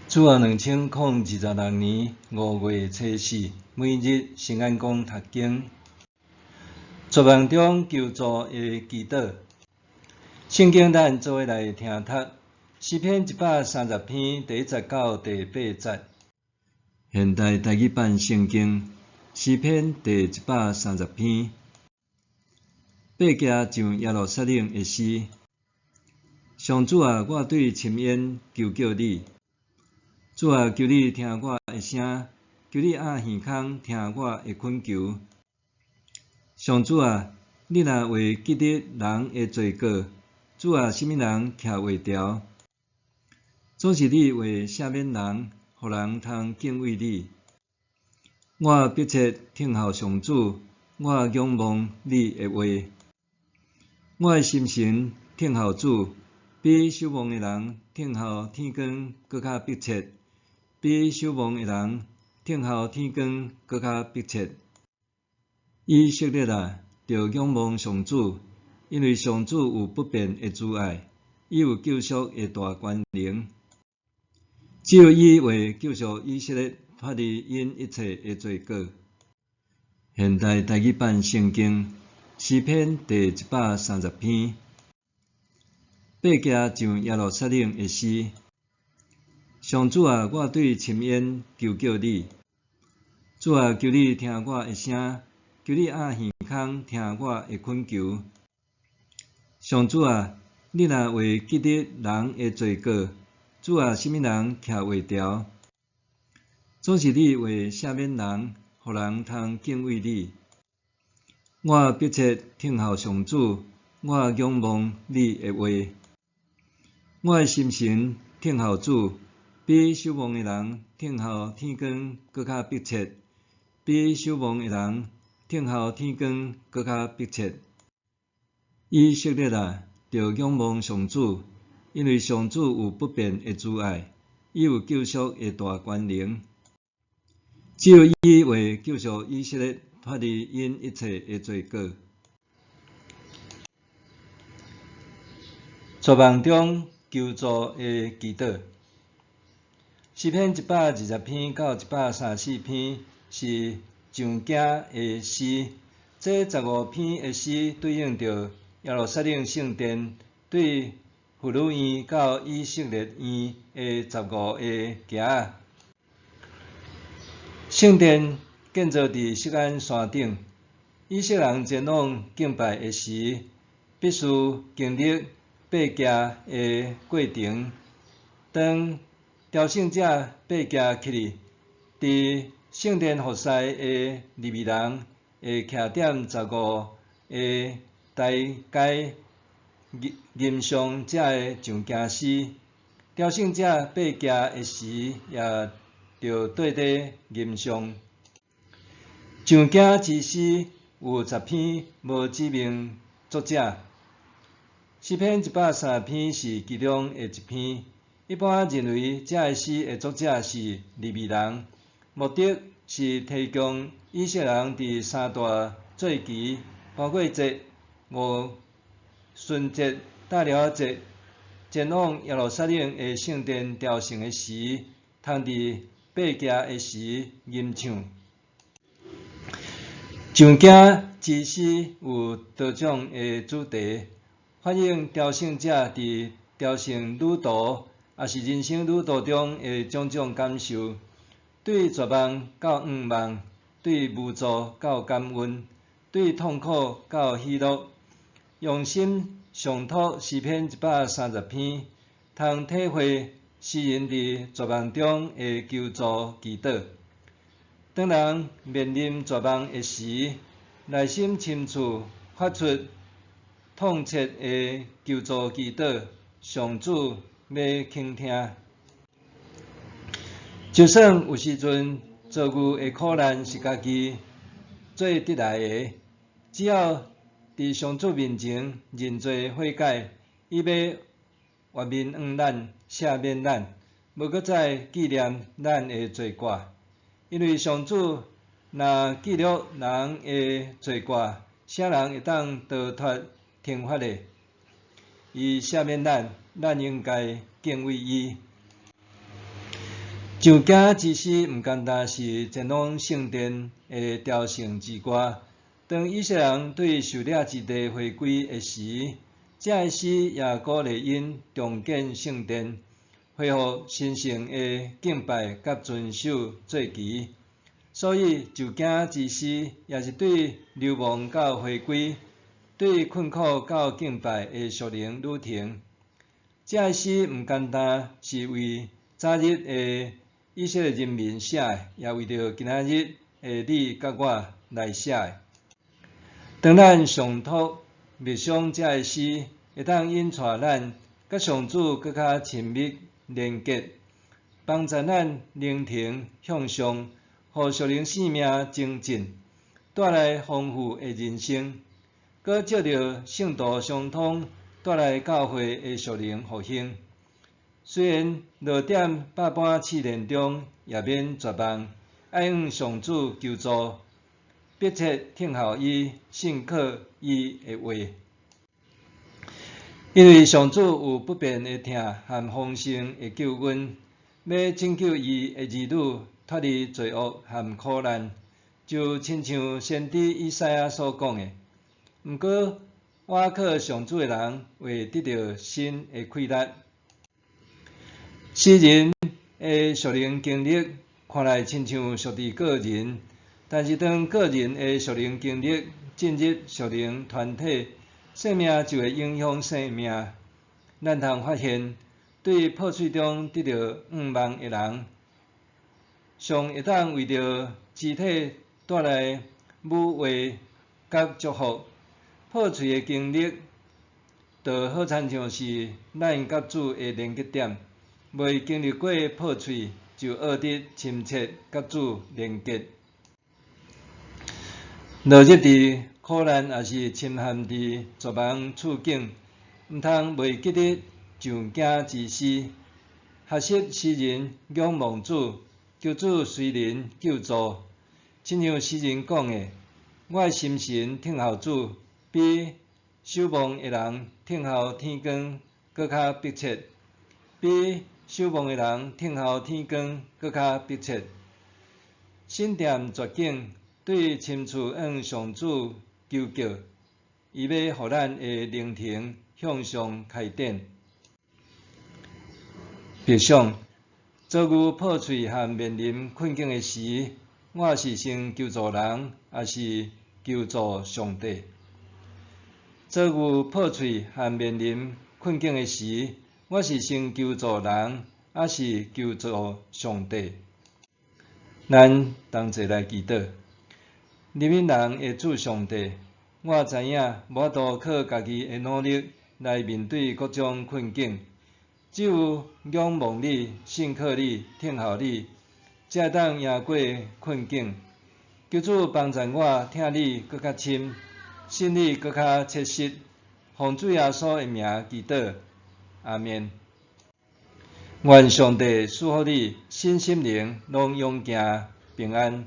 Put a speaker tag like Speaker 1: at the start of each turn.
Speaker 1: 主後2026年5月初四，每日聖安講讀經，絕望中求助的祈禱。聖經咱做伙來聽讀，詩篇130篇第一節到第八節。現代台語版聖經，詩篇第一百三十篇，爬行上耶路撒冷的詩。上主啊，我對深淵求叫你。主啊，求你聽我的聲，求你掩耳孔聽我的懇求。上主啊，你若會記得人的罪過，主啊，啥物人徛會牢？總是你會赦免人，予人通敬畏你。我迫切等候上主，我仰望你的話。我的心神等候主，比守望的人等候天光閣較迫切。比守望的人等候天光閣較迫切。以色列啊，著仰望上主，因為上主有不變的慈愛，伊有救贖的大權能。只有伊會救贖以色列脫離𪜶一切的罪過。現代台語版聖經，詩篇第一百三十篇，爬行上耶路撒冷的詩。上主啊，我對深淵求叫你。主啊，求你聽我的聲，求你掩耳孔聽我的懇求。上主啊，你若會記得人的罪過，主啊，啥物人徛會牢？總是你會赦免人，予人通敬畏你。我迫切等候上主，我仰望你的話。我的心神等候主，比守望的人等候天光閣較迫切，比守望的人等候天光閣較迫切。以色列啊，著仰望上主，因為上主有不變的慈愛，伊有救贖的大權能。只有伊會救贖以色列脫離𪜶一切的罪過。絕望中求助的祈禱。詩篇一百二十篇到一百三十四篇是上行的詩，這15篇的詩對應著耶路撒冷聖殿對婦女院到以色列院的十五个橋仔。聖殿建造佇錫安山頂，以色列人前往敬拜的時，必須經歷爬行的過程。當朝聖者爬行起去，佇聖殿服侍的利未人會徛踮十五个台階吟誦這个上行詩。朝聖者爬行的時，也著綴咧吟誦。上行之詩有10篇無指明作者，詩篇一百三十篇是其中的一篇。一般認為，這个詩的作者是利未人，目的是提供以色列人佇三大節期，包括節、五旬節、大寮仔節，前往耶路撒冷的聖殿朝聖的時，通佇爬行的時吟唱。上行之詩有多種的主題，反映朝聖者佇朝聖旅途，抑是人生旅途中的種種感受，對絕望到向望，對無助到感恩，對痛苦到喜樂，用心誦讀詩篇一百三十篇，通體會詩人佇絕望中的求助祈禱。當人面臨絕望的時，內心深處發出痛切的求助祈禱，上主欲傾聽。就算有時陣遭遇的苦難是家己做得來的，只要佇上主面前認罪悔改，伊欲赦免咱、赦免咱，無閣再紀念咱的罪過。因為上主若記錄人的罪過，啥人會當逃脫懲罰呢？伊赦免咱，咱應該敬畏伊。上經之詩毋單單是前往聖殿的朝聖之歌，當以色列人對受掠之地回歸的時，這个詩也鼓勵𪜶重建聖殿，恢復神聖的敬拜佮遵守節期。所以，上經之詩也是對流亡到回歸、對困苦到敬拜的屬靈旅程。這个詩毋單單是為早日的以色列人民寫的，也為著今仔日的你佮我來寫的。當咱誦讀默想這个詩，會當引帶咱佮上主閣較親密連結，幫助咱靈程向上，予屬靈生命精進，帶來豐富的人生，閣藉著聖道相通，帶來教會的屬靈復興。雖然落佇百般試煉中，也免絕望，愛向上主求助，迫切聽候伊，信靠伊的話。因為上主有不變的疼和豐盛的救恩，欲拯救伊的兒女脫離罪惡和苦難，就親像先知以賽亞所講的。毋過，倚靠上主的人會得著新的氣力。詩人的屬靈經歷看來親像屬佇個人，但是當個人的屬靈經歷進入屬靈團體，生命就會影響生命。咱通發現，對破碎中得著向望的人，上會當為著肢體帶來武話佮祝福。破碎的經歷，就好親像是咱佮主的連結點。未經歷過破碎，就學得深切佮主連結。落入佇苦難，抑是深陷佇絕望處境，毋通袂記得上經之詩，學習詩人仰望主，求主隨臨救助。親像詩人講的：我的心神等候主，比守望的人等候天光閣較迫切，比守望的人等候天光閣較迫切。身踮絕境，對深處向上主求叫，伊欲予咱的靈程向上開展。默想，遭遇破碎和面臨困境的時，我是先求助人，抑是求助上帝？遭遇破碎和面臨困境的時，我是先求助人，抑是求助上帝？咱同齊來祈禱。憐憫人的主上帝，我知影無法度靠家己的努力來面對各種困境，只有仰望你、信靠你、等候你，才會當贏過困境。求主幫助我疼你閣較深，信你閣較切實。奉主耶穌的名祈禱，阿們。願上帝賜福你，身心靈攏勇健平安。